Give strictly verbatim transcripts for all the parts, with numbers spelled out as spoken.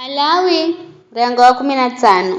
Malawi, mrengo wa kumi na tsano.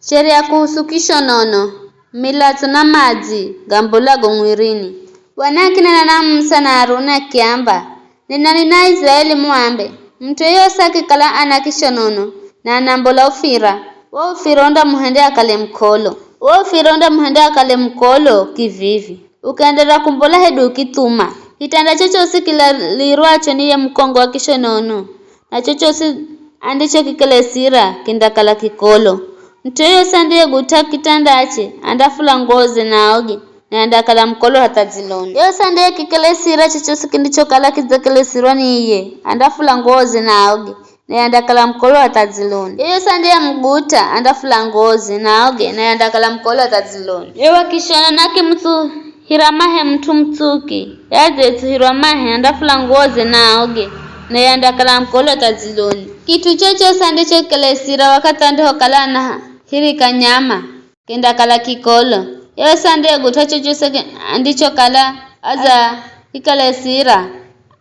Sheria kuhusu kishonono, milatso na madzi gambolago mwirini. Bwana akinena na Musa na Aruni akiamba, "Nenani na Aiziraeli muambe, mut'u yeyosi akikala ana kishonono, na anambola ufira, wo ufira undamuhende akale mukolo. Wo ufira undamuhende akale mukolo kivivi, ukaenderera kumbola hedu ukithuma. Kitanda chochosi kilalirwacho ni ye mukongo wa kishonono, na chochosi andichokikelesira kindakala kikolo. Mut'u yeyosi andiyegut'a kitandache, andafula nguwoze na aoge, naye andakala mukolo hatha dziloni. Yeyosi andiyekikelesira chochosi kindichokala kidzakelesirwa ni iye, andafula nguwoze na aoge, naye andakala mukolo hatha dziloni. Yeyosi andiyemugut'a, andafula nguwoze na aoge, naye andakala mukolo hatha dziloni. Ye wa kishonono akimutsuhira mahe mut'u mutsuki, ye adziyetsuhirwa mahe, andafula nguwoze na aoge, naye andakala mukolo hatha dziloni. Kit'u chochosi andichokikelesira wakathi andihokala anahirika nyama, kindakala kikolo. Yeyosi andiyegut'a chochosi ki-, andichokala adzakikelesira,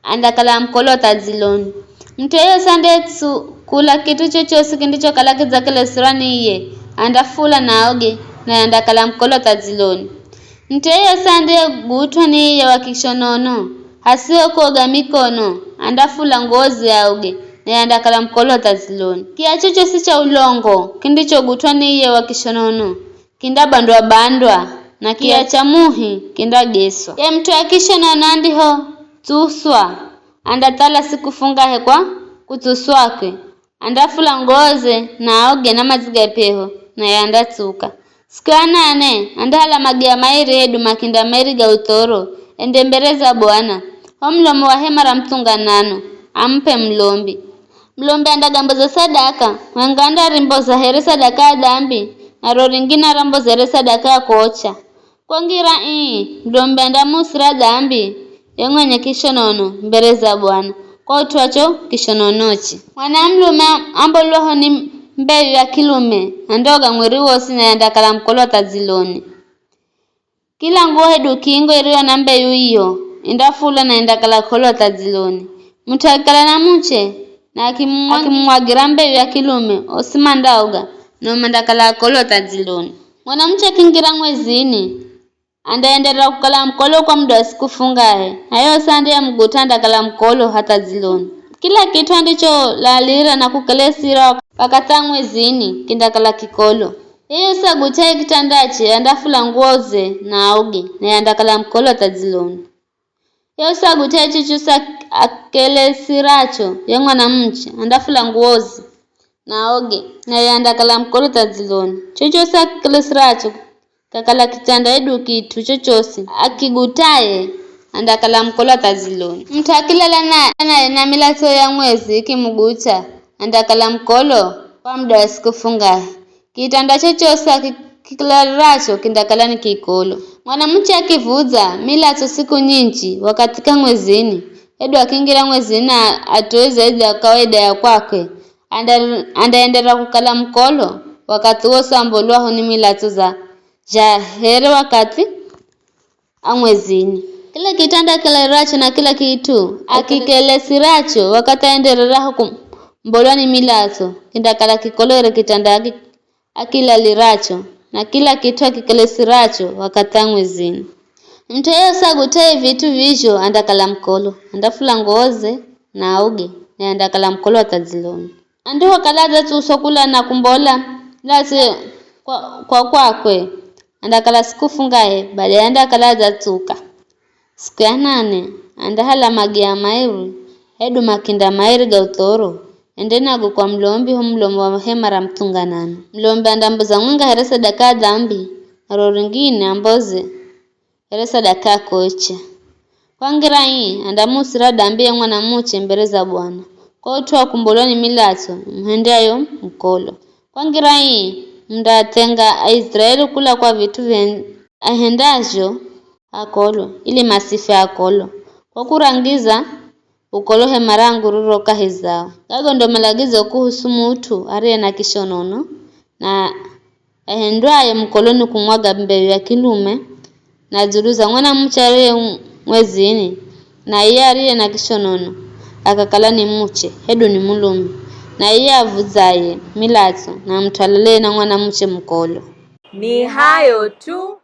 andakala mukolo hatha dziloni. Mut'u yeyosi andiyetsukula kit'u chochosi kindichokala kidzakelesirwa ni iye, andafula na aoge, naye andakala mukolo hatha dziloni. Mut'u yeyosi andiyegut'wa ni iye wa kishonono, hasiho kuoga mikono, andafula nguwoze aoge, naye andakala mukolo hatha dziloni. Kiya chochosi cha ulongo kindichogut'wa ni iye wa kishonono, kindabandwa-bandwa, na kiya cha muhi kindageswa. Ye mut'u wa kishonono andihotsuswa, andathala siku fungahe kwa kutsuswakwe, andafula nguwoze na aoge na madzi ga peho, naye andatsuka. Siku ya nane, andahala magiya mairi hedu makinda mairi ga uthoro, ende mbere za Bwana, ho mulomo wa hema ra muthunganano, amup'e mulombi. Mulombi andagamboza sadaka, mwenga andarimboza here sadaka ya dambi, na ro ringine aramboze here sadaka ya kuocha. Kwa ngira ii, mulombi andamuusira dambi ye mwenye kishonono mbere za Bwana, kwa ut'u wa cho kishononoche. Mwanamulume ambolwaho ni mbeyu ya kilume, andaoga mwiri wosi naye andakala mukolo hatha dziloni. Kila nguwo hedu kingo iriyo na mbeyu iyo, indafulwa na indakala kolo hatha dziloni. Mut'u akikala na muche, na akimumwa-, akimumwagira mbeyu ya kilume, osi mandaoga, nao mandakala akolo hatha dziloni. Mwanamuche akingira mwezini, andaenderera kukala mukolo kwa muda wa siku fungahe, na yeyosi andiyemugut'a andakala mukolo hatha dziloni. Kila kit'u andicholalira na kukelesira wakathi wa mwezini kindakala kikolo. Yeyosi agut'aye kitandache andafula nguwoze na aoge, naye andakala mukolo hatha dziloni. Yeyosi agut'aye chochosi ak-, akelesiracho ye mwanamuche andafula nguwoze na aoge, naye andakala mukolo hatha dziloni. Chochosi akikelesiracho kakala kitanda hedu kit'u chochosi akigut'aye, andakala mukolo hatha dziloni. Mut'u akilala na, naye na milatso ya mwezi ikimugut'a, andakala mukolo kwa muda wa siku fungahe. Kitanda chochosi aki-, akikilaliracho kindakala ni kikolo. Mwanamuche akivudza milatso siku nyinji wakathi ka mwezini, hedu akingira mwezini na atoe zaidi ya kawaida ya kwakwe, anda-, andaenderera kukala mukolo wakathi wosi ambolwaho ni milatso za zha here wakathi a mwezini. Kila kit'u andakilaliracho na kila kit'u akikelesiracho wakathi aendereraho kumbolwa ni milatso, kindakala kikolo here kit'u aki-, akilaliracho, na kila kit'u akikelesiracho wakathi a mwezini. Mut'u yeyosi agut'aye vit'u vizho andakala mukolo, andafula nguwoze na aoge, naye andakala mukolo hatha dziloni. Andihokala adzatsuswa kula na kumbola, ndasi kwa, kwa kwakwe, andakala siku fungahe, baadaye andakala adzatsuka. Siku ya nane, andahala magiya mairi, hedu makinda mairi ga uthoro, ende nago kwa mulombi ho mulomo wa hema ra muthunganano. Mulombi andamboza mwenga here sadaka ya dambi, na ro ringine amboze here sadaka ya kocha. Kwa ngira ii, andamuusira dambi ye mwanamuche mbere za Bwana, kwa ut'u wa kumbolwa ni milatso imuhendyayo mukolo. Kwa ngira ii, mundaathenga Aiziraeli kula kwa vit'u vye-, ahendazho akolo, ili masife akolo, kwa kurangiza ukolo hema rangu riro kahi zao. Gago ndo malagizo kuhusu mut'u ariye na kishonono, na ahendwaye mukolo ni kumwaga mbeyu ya kilume, na dzulu za mwanamuche ariye mwezini, na iye ariye na kishonono, akakala ni muche, hedu ni mulume. Na iye avudzaye milatso na mut'u alalaye na mwanamuche mukolo. Ni hayo tu.